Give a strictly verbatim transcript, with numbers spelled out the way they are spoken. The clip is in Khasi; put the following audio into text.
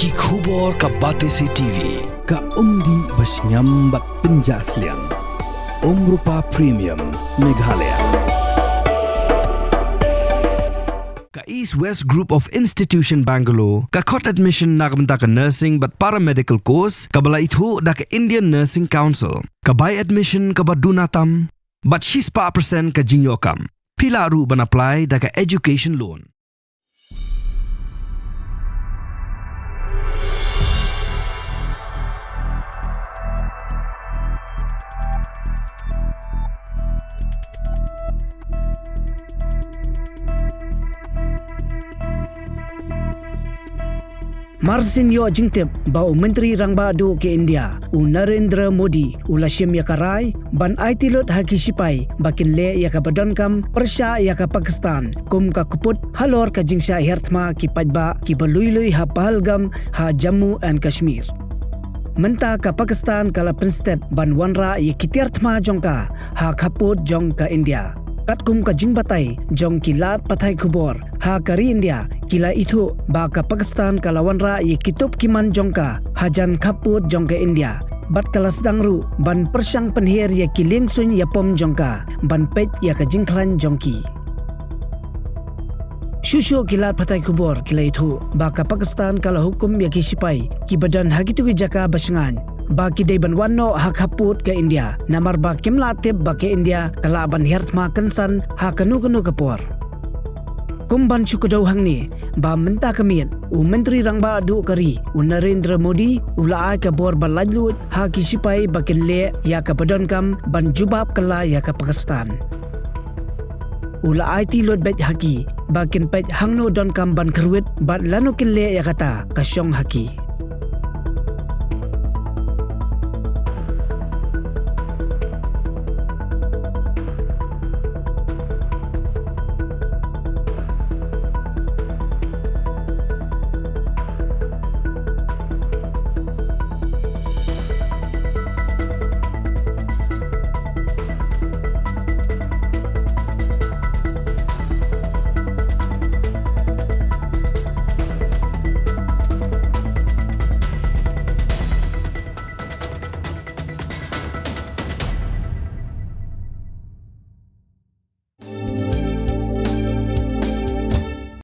Ki khubor ka Batesi T V, ka umdih ba shngiam bad pynjah sliang. Umrupa Premium, Meghalaya. Ka East West Group of Institution Bangalore, ka khot admission na ka bynta ka nursing bad paramedical course, kaba la ithuh da ka Indian Nursing Council, ka bai admission kaba duna tam, bad shispah percent ka jingïoh kam. Phi lah ruh ban apply da ka education loan. Mar syn ïoh jingtip ba u Myntri Rangbah Duh ka India, u Narendra Modi, u la shim ïa ka rai ban aiti lut ha ki shipai ba kin leh ïa kaba donkam pyrshah ïa ka Pakistan, kum ka kput halor ka jingshah hiar thma ki paidbah kiba lui lui ha Pahalgam ha Jammu and Kashmir. Mynta ka Pakistan ka la pynstet ban wanrah ïa ki tiar thma jong ka ha khappud jong ka India. Katkum ka jingbatai jong ki lad pathai khubor ha ka ri India, ki la ithuh ba ka Pakistan ka la wanrah ïa ki tup ki man jong ka hajan khappud jong ka India, bad ka la sdang ruh ban pyrshang pynher ïa ki liengsuiñ ïapom jong ka ban peit ïa ka jingkhlaiñ jong ki. Shuh shuh ki lad pathai khubor ki la ithuh ba ka Pakistan ka la hukum ïa ki shipai kiba don ha kito ki jaka ba shngaiñ ba ki dei ban wan noh ha khappud ka India, namar ba kim lah tip ba ka India ka lah ban hiar thma kynsan ha kano kano ka por. Kum ban shu kdew hangne, ba mynta ka miet u Myntri Rangbah Duh ka ri, u Narendra Modi, u la ai ka bor ba laitluid ha ki shipai ba kin leh ïa kaba donkam ban jubab kylla ïa ka Pakistan. U la aiti lut beit ha ki ba kin peit hangno donkam ban kyrwit bad lano kin leh ïa kata ka shong ha ki.